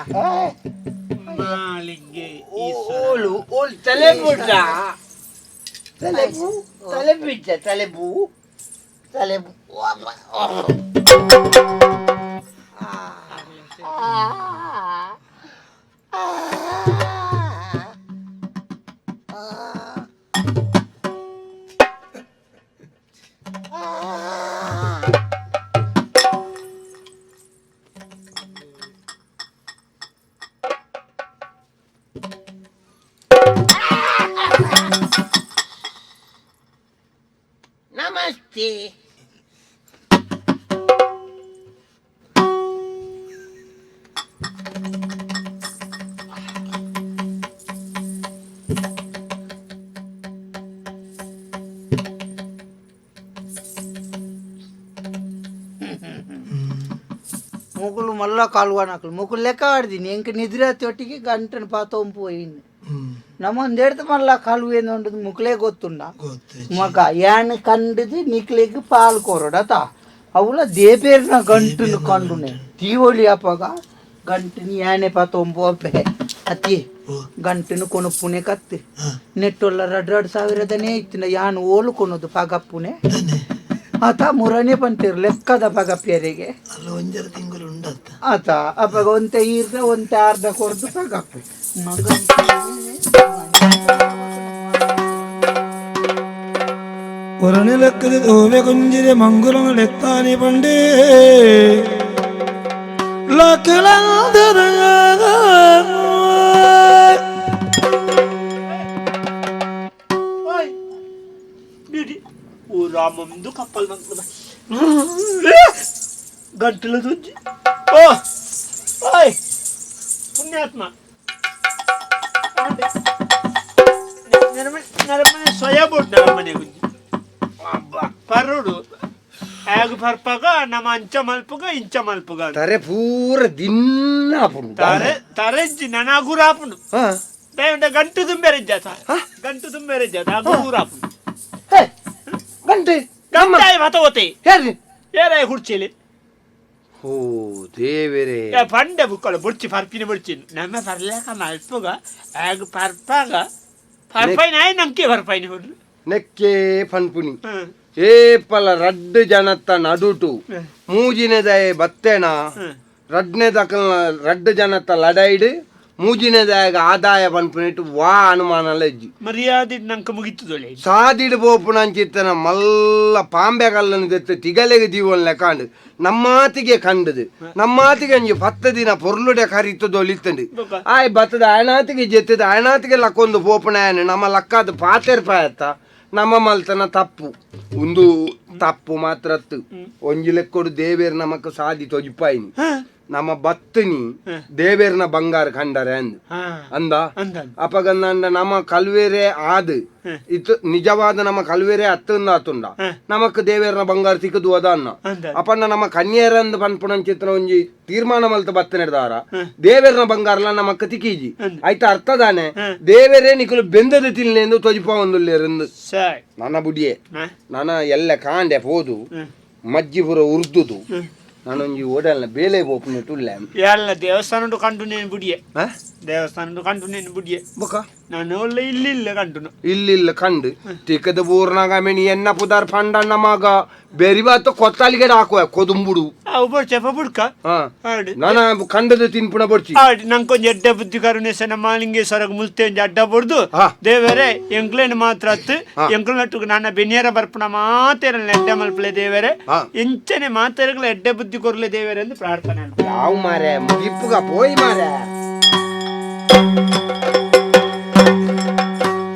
ಮಾಲಿಂಗೆ ಓಳು ಓಳು ತಲೆ ಬುಡ್ಡ ತಲೆಬು ತಲೆ ಬಿಜ್ಜ ತಲೆಬು ತಲೆಬು ನಮಸ್ತೆ ಮುಗುಳು ಮಲ್ಲ ಕಾಲ್ವಾನಕಲು ಮುಗುಳು ಲೆಕ್ಕ ಆಡ್ದೀನಿ ಎಂಕ ನಿದ್ರೆ ತೊಟ್ಟಿಗೆ ಗಂಟನ ಪಾತೊಂಪು ಹೋಯಿನಿ ನಮ್ಮೊಂದೆಡ್ದು ಮಲ್ಲ ಕಾಲುವೆ ಉಂಡು ಮುಕ್ಲೇ ಗೊತ್ತುಂಡ ಗೊತ್ತು ಮಗ ಯಾನ್ ಕಂಡದು ನಿಕ್ಲೆಗ್ ಪಾಲ್ ಕೊರಡತ ಅವಳ ದೇಬೇರ್ನ ಗಂಟನ್ನು ಕಂಡುನೆ ದೀವಳಿ ಅಪ್ಪಗ ಗಂಟನ ಯಾನೆ ಪಾತೊಂಬು ಅಪ್ಪೆ ಅತ್ತಿ ಗಂಟನು ಕೊನುಪ್ಪುನೆ ಕತ್ತು ನೆಟ್ಟೊಲ್ಲ ರಡ್ ರಡ್ ಸಾವಿರದನೇ ಇತ್ತಿನ ಯಾನ್ ಓಲು ಕೊನೋದು ಪಗಪ್ಪುನೆ ಆತ ಮುರನೇ ಪಂತಿರ್ ಲೆಕ್ಕದ ಪಗಪ್ಪಿಯರಿಗೆ ಅಲ್ಲ ಒಂಜರ ತಿಂಗಳು ಉಂಡತ್ತ ಆತ ಅಪ್ಪಗ ಒಂತೆ ಈರ್ದ ಒಂತೆ ಅರ್ಧ ಕೊರ್ದು ಪಗಪ್ಪೆ ಮಗ ഒരണിലക്കത് തോവെ കുഞ്ചിരി മങ്കുലങ്ങളെത്താനി പണ്ടേ ಓಯ್ ಬಿಡಿ ಓ ರಾಮಂದು ಕಪ್ಪಲ್ ಮಂಗ್ಲ ಗಂಟಲು ದುಜ್ಜಿ ಓ ಓಯ್ ಪುಣ್ಯಾತ್ಮ ನರಮನೆ ನರಮನೆ ಸೊಯಾಬೋಟ್ ನರಮನೆ ಗುಂಜಿ ಪರೋಡು ಆಗ ಪರ್ಪಗ ನಮ್ಮ ಅಂಚ ಮಲ್ಪುಗ ಇಂಚ ಮಲ್ಪುಗ ಅಂದ್. ತರೆ ಪೂರ ದಿನ್ನ ಆಪುಂಡು. ತರೆ ತರೆಜ್ಜಿ ನನ ಗುರಾಪುಂಡು. ಹಾ. ದಯವಿಡ ಗಂಟು ತುಂಬೆರೆಜ್ಜ, ಗಂಟು ತುಂಬೆರೆಜ್ಜ ಗುರಾಪುಂಡು. ಹೇ, ಗಂಟೆ ನಮ್ಮ ಗಂಟಾಯ ಮತ ಓತೆ. ಯಾರು? ಏರಾಯ ಕುಡ್ಚೇಲಿ. ಓ ದೇವರೇ. ಪಂಡೆ ಬುಕ್ಕಳು ಬುಡ್ಚಿ ಪರ್ಪಿನ ಬುಡ್ಚಿ ನಮ್ಮ ಪರ್ಲೇಕ ಮಲ್ಪುಗ ಆಗ ಪರ್ಪಾಗ ಪರ್ಪೈನ ಆಯ್ ನಂಕೆ ಪರ್ಪೈನ ಹುಡ್ಲು. ನೆಕ್ಕೆ ಪನ್ಪುನಿ ಏಪಲ ರಡ್ಡು ಜನತ್ತ ನಡುಟು ಮೂಜಿನೆದಾಯ ಬತ್ತೇನ ರಡ್ನೆ ದಕಲ್ನ ರಡ್ಡು ಜನತ್ತ ಲಡೈಡ್ ಮೂಜಿನೆದಾಯಗ ಆದಾಯ ಪನ್ಪುನಿಟ್ಟು ವಾ ಅನುಮಾನಲ ಇಜ್ಜಿ. ಮರ್ಯಾದೆ ನಂಕ ಮುಗಿತದೊಳೆ. ಸಾದಿಡ್ ಪೋಪುನಂಚಿತ್ತನ ಮಲ್ಲ ಪಾಂಬೆ ಕಲ್ಲನ್ನು ದೆತ್ತು ತಿಗಲೆಗೆ ದೀವನ್ ಲೆಕ್ಕಾಂಡು ನಮ್ಮಾತಿಗೆ ಕಂಡದು ನಮ್ಮಾತಿಗೆ ಅಂಜಿ ಪತ್ತು ದಿನ ಪೊರ್ಲುಡೆ ಕರಿತದೊಲಿತ್ತಂಡು. ಬೊಕ್ಕ? ಆಯ್ ಬತ್ತದ ಅಯನಾತಿಗೆ ಜೆತ್ತದ ಅಯನಾತಿಗೆ ಲಕ್ಕೊಂದು ಪೋಪುನಾಯನ ನಮ್ಮ ಲಕ್ಕಾದ ಪಾತೆರ್ಪಾಯತ್ತ ನಮ್ಮ ಮಲ್ತನ ತಪ್ಪು ಒಂದು ತಪ್ಪು ಮಾತ್ರತ್ತು ಒಂಜಿ ಲೆಕ್ಕೊಡು ದೇವೇರ್ ನಮಕ್ ಸಾದಿ ತೊಜಿಪಾಯಿನಿ ನಮ್ಮ ಬತ್ತನಿ ದೇವೇರ್ನ ಬಂಗಾರ ಕಂಡರೆ ಅಂದ್ ಅಂದ. ಅಂದ. ಅಪಗಂದ ನಮ್ಮ ಕಲ್ವೇರೆ ಆದ್ ಇತ್ತು ನಿಜವಾದ ನಮ್ಮ ಕಲ್ವೇರೆ ಅತ್ತಂದ ಆತುಂಡ ನಮಕ್ ದೇವೇರ್ನ ಬಂಗಾರ ತಿಕ್ಕದು ಅದ ಅನ್ನ. ಅಂದ. ಅಪಣ್ಣ ನಮ್ಮ ಕನ್ಯರಂದ್ ಪನ್ಪುಣಂಚಿತ್ತನ ಒಂಜಿ ತೀರ್ಮಾನ ಮಲ್ತ ಬತ್ತನೆಡ್ದಾರ ದೇವೇರ್ನ ಬಂಗಾರಲ ನಮಕ್ ತಿಕ್ಕೀಜಿ ಆಯ್ತ ಅರ್ಥದಾನೆ ದೇವರೇ ನಿಕುಲು ಬೆಂದದ ತಿನ್ಲೆಂದು ತೊಜಿಪ ಒಂದುಲ್ಲೇರಂದು. ಸರಿ. ನನ್ನ ಬುಡಿಯೇ ನನ್ನ ಎಲ್ಲ ಕಾಂಡೆ ಪೋದು ಮಜ್ಜಿಪುರ ಉರ್ದುದು ನಾನೊಂಜಿ ಓಡಲ್ನ ಬೇಲೆ ಪೋಪುನಿಟ್ಟುಲ್ಲೆ. ಎಲ್ಲ ದೇವಸ್ಥಾನ ಕಂಡು ನೇನು ಬುಡಿಯೆ. ದೇವಸ್ಥಾನ ಕಂಡು ನೇನು ಬುಡಿಯೆ. ಬೊಕ? ನಾನು ಒಳ್ಳೆ ಇಲ್ಲಿ ಇಲ್ಲ ಕಂಡುನು. ಇಲ್ಲಿಲ್ಲ ಕಂಡು ತಿಕ್ಕದ ಊರ್ನಾಗ ಮೆಣಿ ಎನ್ನ ಪುದಾರ್ ಪಂಡಣ್ಣ ಮಗ ಬೆರಿಬಾತ ಕೊತ್ತಲಿಗೆ ಹಾಕುವ ಕೊದುಂಬುಡು. ಅವು ಬೊಡ್ಚಪ್ಪ ಬುಡ್ಕ. ಹಾ. ಆಡು. ನಾನ ಕಂಡದ ತಿನ್ಪುಣ ಬೊಡ್ಚಿ. ಆಡು ನಂಕೊಂಜಿ ಎಡ್ಡೆ ಬುದ್ಧಿ ಕರುಣೇಶನ ಮಾಲಿಂಗೇಶ್ವರಗ್ ಮುಲ್ತೆ ಒಂಜಿ ಅಡ್ಡ ಬೊಡ್ದು. ದೇವರೇ ಎಂಕ್ಲೇನ್ ಮಾತ್ರ ಅತ್ತು ಎಂಕ್ಲ ನಟ್ಟುಗು ನನ್ನ ಬೆನಿಯರ ಬರ್ಪುಣ ಮಾತೇರಲ್ಲ ಎಡ್ಡೆ ಮಲ್ಪಲೆ ದೇವರೇ. ಎಂಚನೆ ಮಾತೇರಗಳ ಎಡ್ಡೆ ಬುದ್ಧಿ ಕೊರ್ಲೆ ದೇವರೇ ಎಂದು ಪ್ರಾರ್ಥನೆ. ಯಾವ ಮಾರೆ ಮುಗಿಪ್ಪುಗ ಪೋಯಿ ಮಾರೆ.